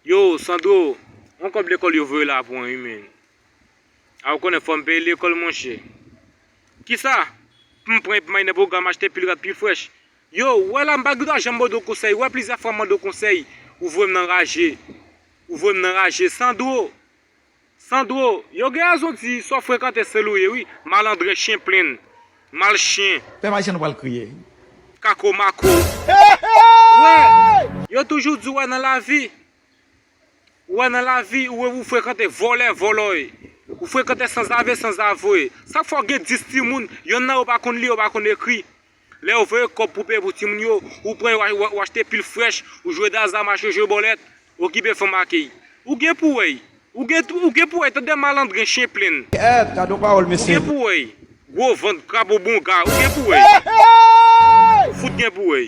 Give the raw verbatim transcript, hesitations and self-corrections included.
Yo, Sandro, yon kòb lekòl yo voye la pou mwen, wi, men. A, ou konnen fò m peye lekòl, monchè. Kisa? Pou m pran epi m al nan pwogram achte pil rad, pil frèch. Yo, ou wè la, m pa gen dwa janm mande w konsèy. Ou wè plizyè fwa m mande w konsèy, ou voye m nan raje. Ou voye m nan raje. Sandro, Sandro, yo gen rezon di sa w frekante sèl ou ye, wi. Malandren, chen plenn. Mal chen. Pèp ayisyen nou pral kriye. Kako mako. Ou wè, yo toujou di w wè nan lavi. Ou wè nan lavi, ou, ou frekante vòlè, vòlò ye. Ou frekante sanzave, sanzavo ye. Sak fè w gen dis timoun, yonn nan yo pa konn li, yo pa konn ekri. Lè yo voye kòb pou peye pou timoun yo, ou pran yo, ou, ou achte pil frèch, ou jwe daza, mache jwe bòlèt, okipe fanm akèy. Ou gen pou wè. Ou gen, ou gen pou wè, tande malandren chen plenn. Èt, gade yon pawòl, mesye. Ou gen pou wè. Gwo vant, krabo bonga, ou gen pou wè. Fout gen pou wè.